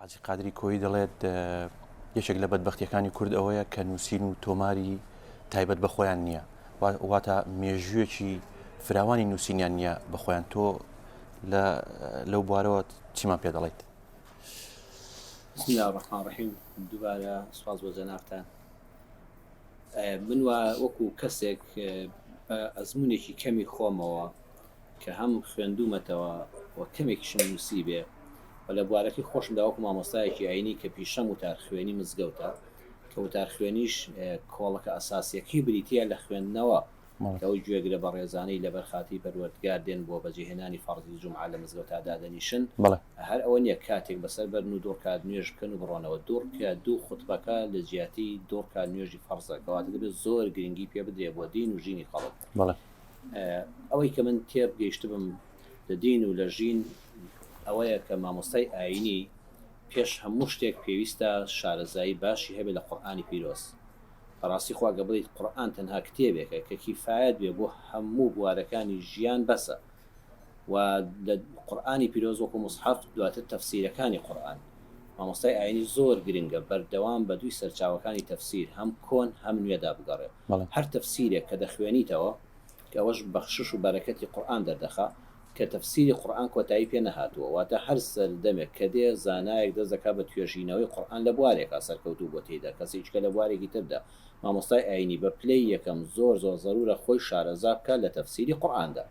حاجی قادری کۆیی دەڵێت یەکێک لە بەدبەختیەکانی کورد ئەوەیە کە نووسین و تۆماری تایبەت بە خۆیان نییە واتە مێژوویەکی فراوانی نووسینیان نییە بە خۆیان تۆ لەو بوارەوە چیمان پێ دەڵێیت؟ بسم الله الرحمن الرحیم دووبارە سوپاس بۆ جەنابتان من وا وەکو کەسێک بە ئەزمونێکی کەمی خۆمەوە کە هەم خوێندوومەتەوە و کەمێکیشم نووسیبێ و لە بوارەکەی خۆشمدا وەکو مامۆستایەکی ئایینی کە پیشەم وتارخوێنی مزگەوتە کە وتارخوێنیش کۆڵەکە ئەساسیەکەی بریتییە لە خوێندنەوە کە ئەو گوێگرە بەڕێزانەی لەبەر خاتری پەروەردگار دێن بۆ بەجێهێنانی فەڕزی جومعە لە مزگەوتا دادەنیشن هەر ئەوە نییە کاتێک بەسەر بەرن و دووڕکات نوێژ بکەن و بڕۆنەوە دووڕکە دوو خوتبەکە لە جیاتی دووڕکات نوێژی فەڕزە کەواتە دەبێت زۆر گرنگی پێ بدرێ بۆ دین و ژینی خەڵک. ئەوەی کە من تێبگەیشتبم لە دین و لە ژین ئەوەیە کە مامۆستای ئایینی پێش هەموو شتێک پێویستە شارەزایی باشی هەبێت لە قورئانی پیرۆز. بەڕاستی خوا گە بڵێیت قورئان تەنها کتێبێکە کە کیفایەت بێ بۆ هەموو بوارەکانی ژیان بەسە و لە قورئانی پیرۆز وەکو موسحەف دواتر تەفسیرەکانی قورئان مامۆستای ئاینی زۆر گرنگە بەردەوام بە دووی سەرچاوەکانی تەفسیر هەم کۆن هەم نوێدا بگەڕێ هەر تەفسیرێک کە دەخوێنیتەوە کە ئەوەش بەخشش و بەرەکەتی قورئان دەردەخا کە تەفسیری قورئان کۆتایی پێ نەهاتووە واتە هەر سەردەمێک کە دێ زانایەک دەست دەکا بە توێژینەوەی قورئان لە بوارێکا سەرکەوتوو بووە تێیدا کەسێکی کە لە بوارێکی تردا مامۆستای ئایینی بە پلەی یەکەم زۆر زۆر زەرورە خۆی شارەزا بکات لە تەفسیری قورئاندا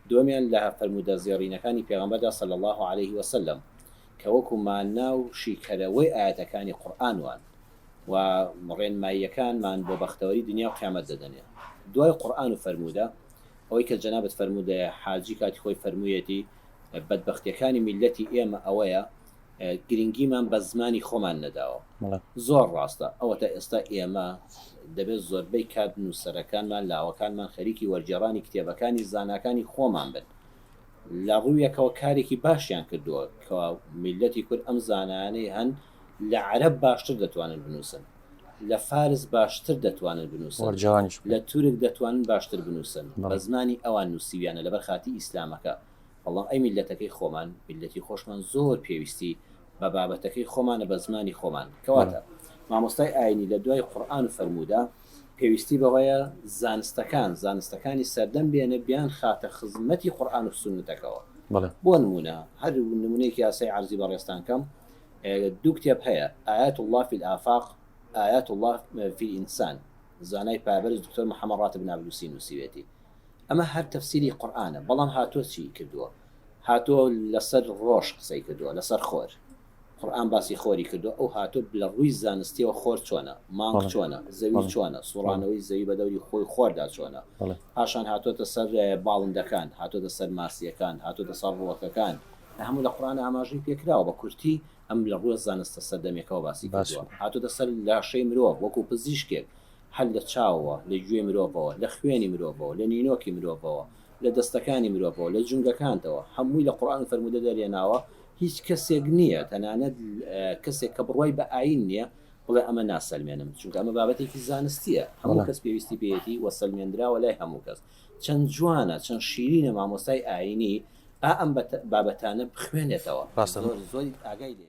دووەمیان لە فەرموودە زێڕینەکانی پێغەمبەردا صلی اللە علیه وسلم کە وەکو مانا و شیکەرەوەی ئایەتەکانی قورئان وان و ڕێنماییەکانمان بۆ بەختەوەری دنیا و قیامەت دەدەنێ دوای قورئان و فەرموودە ئەوەی کە جەنابت فەرموودەیە حاجی کاتی خۆی فەرموویەتی بەدبەختیەکانی میللەتی ئێمە ئەوەیە گرنگیمان بە زمانی خۆمان نەداوە زۆر ڕاستە ئەوەتە ئێستا ئێمە دەبێت زۆربەی کات نووسەرەکانمان لاوەکانمان خەریکی وەرگێڕانی کتێبەکانی زاناکانی خۆمان بن لە ڕوویەکەوە کارێکی باشیان کردووە کە میللەتی کورد ئەم زانایانەی هەن لە عەرەب باشتر دەتوانن بنووسن، لە فارس باشتر دەتوانن بنووسن، وەرجەوانیش لە تورک دەتوانن باشتر بنووسن، بە زمانی ئەوان نووسیویانە لەبەر خاتری ئیسلامەکە، بەڵام ئەی میللەتەکەی خۆمان، میللەتی خۆشمان زۆر پێویستی بە بابەتەکەی خۆمانە بە زمانی خۆمان، کەواتە مامۆستای ئاینی لە دوای قورئان و فەرموودە پێویستی بەوەیە زانستەکان، زانستەکانی سەردەم بێنێ بیانخاتە خزمەتی قورئان و سوننەتەکەوە. بۆ نموونە هەر نموونەیەکی ئاسایی عەرزی بەڕێزتان کەم، دوو کتێب هەیە، آیات اللە فی الآفاق، آیات اللە فی الانسان، زانای پایەبەرز دکتۆر محمد راتب نابلوسی نووسیوێتی. ئەمە هەر تەفسیری قورئانە، بەڵام هاتووە چی کردووە؟ هاتووە لەسەر ڕۆژ قسەی کردووە، لەسەر خۆر. قورئان باسی خۆری کردووە، ئەو هاتووە لە ڕووی زانستیەوە خۆر چۆنە، مانگ چۆنە، زەوی چۆنە، سوڕانەوەی زەوی بە دەوری خۆی خۆردا چۆنە. پاشان هاتووەتە سەر باڵندەکان، هاتووەتە سەر ماسییەکان، هاتووەتە سەر ڕووەکەکان. هەموو لە قورئانا ئاماژەی پێکراوە بە کورتی ئەم لە ڕووە زانستە سەردەمیەکەوە باسی کردووە هاتۆتە سەر لاشەی مرۆڤ وەکو پزیشکێک هەر لە چاوەوە لە گوێی مرۆڤەوە لە خوێنی مرۆڤەوە لە نینۆکی مرۆڤەوە لە دەستەکانی مرۆڤەوە لە جومگەکانتەوە هەمووی لە قورئان و فەرموودە دەرێناوە هیچ کەسێک نییە تەنانەت کەسێک کە بڕوای بە ئایین نییە بڵێ ئەمە ناسەلمێنم چونکە ئەمە بابەتێکی زانستیە هەموو کەس پێویستی پێیەتی وە سەلمێندراوە لای هەموو کەس چەند جوانە چەند شیرینە مامۆستای ئایینی ئا ئەم بابەتانە بخوێنێتەوە ڕاستە زۆر زۆری ئاگای لێ.